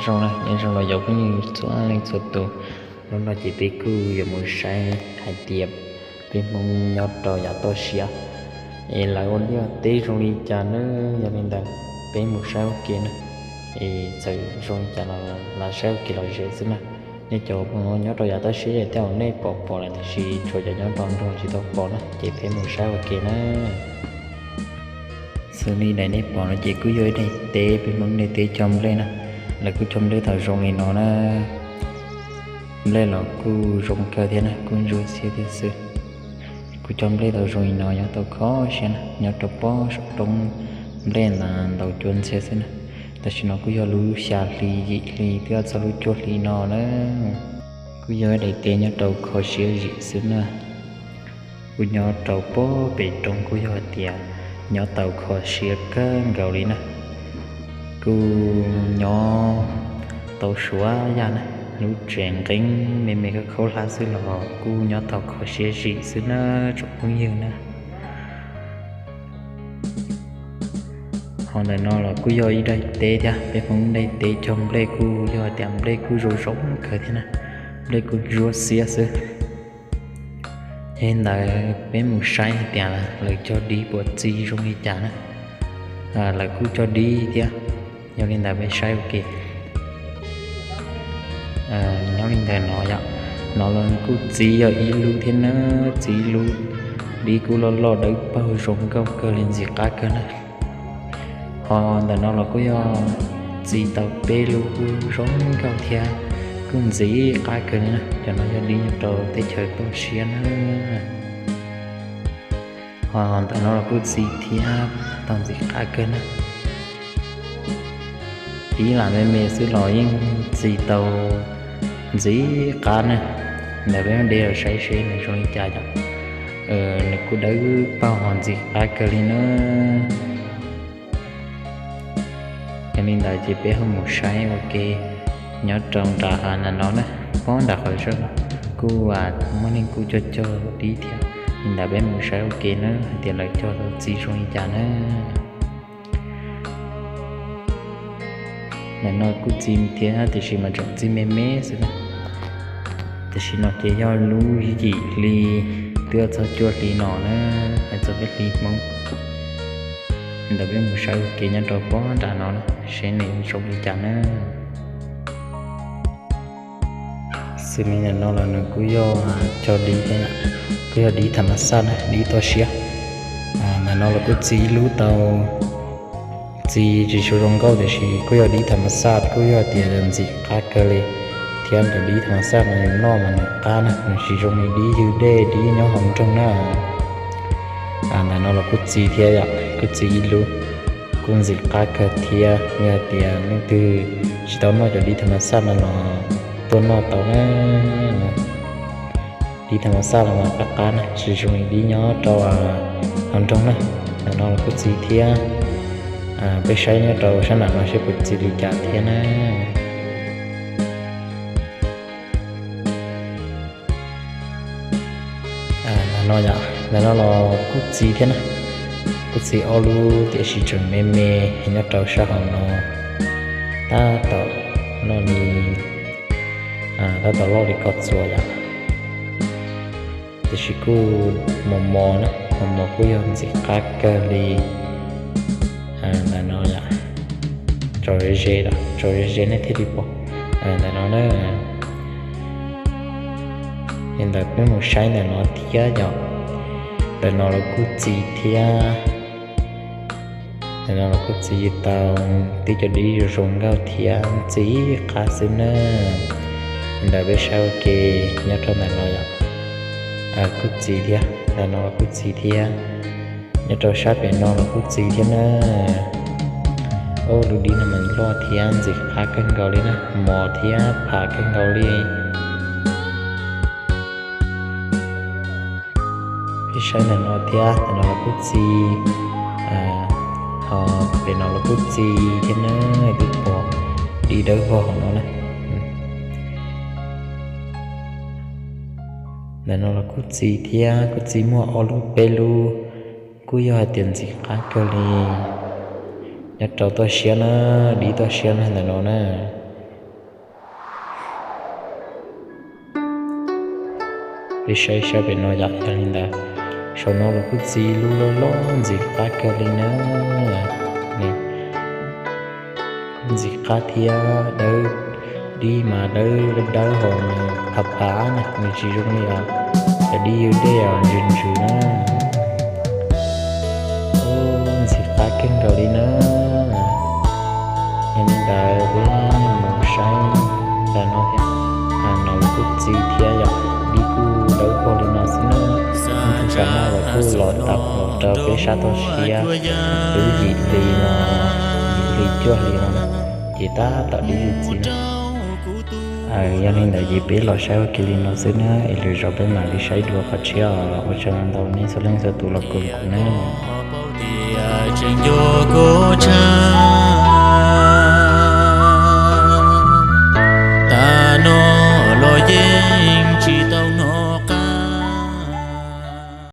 Zoo na, nyob zoo los yog phooj ywg txhua leej txhua tus. Hnub no ces peb kuj yuav mus saib hais tias peb Hmoob nyob rau yav toj siab es lawv ua liaj teb zoo li cas na. Yog li ntawd peb mus saib ua ke na, es txawm zoo li cas los saib ua ke lom zem xwb na. Nej cov nyob rau yav toj siab tej zaum nej pom pom lawm, tiam sis tshuav cov nyob rau nruab tsis tau pom na, ces peb mus saib ua ke na. Xws li daim nej pom no ces kuj yog ib daim teb, peb Hmoob daim teb cog nplej na. Lawv kuj cog nplej tau zoo li no na. Nplej los kuj zoo kawg thiab na, kuj ntsuab xiab thiab xwb. Kuj cog nplej tau zoo li no, nyob tau kho siab na, nyob rau pob saum roob nplej ntawd ntau cuab ntxhiab xwb na. Tam sim no kuj yog lub xya hli yim hli twb txog lub cuaj hli no na. Kuj yog daim teb nyob rau kho siab zim xwb na. Kuj nyob rau pob pem roob kuj yog hais tias nyob tau kho siab kawg nkaus li na. Kuj nyob tau suav yam na, lub tsev nqeeb me me khaub khaub hlab xwb los kuj nyob tau kho siab zim xwb na tsoom phooj ywg na. Ho ntawm no los kuj yog ib daim teb thiab, peb Hmoob daim teb cog nplej kuj yog hais tias nplej kuj zoo zoo kawg thiab na, nplej kuj ntsuab xiab xwb. Yog li ntawd peb mus saib hais tias lawv cog dib puas txi zoo li cas na. Lawv kuj cog dib thiab, yog li ntawd peb saib ua ke. Nyob li ntawm no yom, no los kuj txi yog ib lub thiab na, txi ib lub, dib kuj loj loj dawb paug zoo nkauj kawg li, ntxim qab kawg na. Ho ntawm no los kuj yog txi tau peb lub kuj zoo nkauj thiab, kuj ntxim qab kawg li na. Cov no yog dib nyob rau teb chaws toj siab na. Ho ntawm no los kuj txi thiab, tau ntxim qab kawg na. Dib lam me me xwb los yeej txi tau ntxim qab na. Ntawm peb de los saib seb nws zoo li cas yom. Nws kuj dawb paug ho ntxim qab kawg li na. Yog li ntawd ces peb ho mus saib ua ke nyob rau nram hav ntawm no na, pob nram qhov zeb no kuj muaj neeg kuj cog cog dib thiab. Li ntawd peb mus saib ua ke na hais tias lawv cog tau txi zoo li cas na. Ntawm no kuj txi thiab tiam sis mas tseem txi me me xwb na. Tam sim no ces yog lub yim hli twb txog cuaj hli no na, hais txog peb hli Hmoob. Ntawd peb mus saib ua ke nyob rau pob nram no na, seb nws zoo li cas na. Xws li ntawm no los nws kuj yog cog dib thiab, kuj yog dib tham mas xaj na, dib toj siab. Ntawm no los kuj txi ib lub tau, txi tsis tshua zoo nkauj tiam sis kuj yog dib tham mas xaj, kuj yog tias ntxim qab kawg li. Thiab ntawm dib tham mas xaj no yus noj mas nws qab na, nws tsis zoo li dib ywg dej dib nyob hauv nroog na. Ntawm no los kuj txi thiab yom, kuj txi ib lub, kuj ntxim qab kawg thiab. Yog tias leej twg tsis tau noj cov dib tham mas xaj no los tuaj noj tau na. Dib tham mas xaj los mas qab qab na, tsis zoo li dib nyob rau hauv nroog na. Ntawm no los kuj txi thiab. Peb saib nyob rau sab nram no seb puas txi li cas thiab na. Ntawm no yom, ntawm no los kuj txi thiab na. Kuj txi ob lub tiam sis tseem me me nyob rau sab hauv no. Tab tom loj li, tab tom loj li koj txuas yom. Tiam sis kuj mos mos na, mos mos kuj yog ntxim qab kawg li. Ntawm no yom, tso ze ze, tso ze ze nej thiaj li pom. Ntawm no na, li ntawd peb mus saib ntawm no thiab yom. Ntawm no los kuj txi thiab. Ntawm no los kuj txi tau tib co dib zoo zoo nkauj thiab ntxim qab xwb na. Li ntawd peb saib ua ke nyob rau ntawm no yom, kuj txi thiab, ntawm no los kuj txi thiab. Nyob rau sab pem no los kuj txi thiab na. Ub, lub dib no mas loj thiab ntxim qab kawg nkaus li na, mos thiab pham kawg nkaus li. Peb saib ntawm no thiab, ntawm no los kuj txi, ho pem no los kuj txi thiab na, twb pom dib dawb vog hauv no na. Ntawm no los kuj txi thiab, kuj txi muaj ob lub peb lub, kuj yog hais tias ntxim qab kawg li. Nyob rau toj siab na, dib toj siab na ntawm no na. Peb saib saib pem no yom, yog li ntawd, saum no los kuj txi lub loj loj ntxim qab kawg li na. Ntxim qab thiab dawb, dib mas dawb dawb ho nws phav phav na, nws tsis zoo li os, cov dib ywg dej os ntsws ntsws na. Ntxim qab kawg nkaus li na. Yog li ntawd peb mus saib ntawm no thiab, no los kuj txi thiab yom, dib kuj dawb paug li no xwb na. Tus sam no los kuj los tau los rau peb sab toj siab twb yim hli no, yim hli cuaj hli no na, ces tab tom dib txi na. Yog li ntawd ces peb los saib ua ke li no xwb na, es lwm zaus peb mam li saib dua qhov tshiab os. Ua tsaug ntau nej txhua leej txhua tus los koom kuv na. Tseem nco koj tsa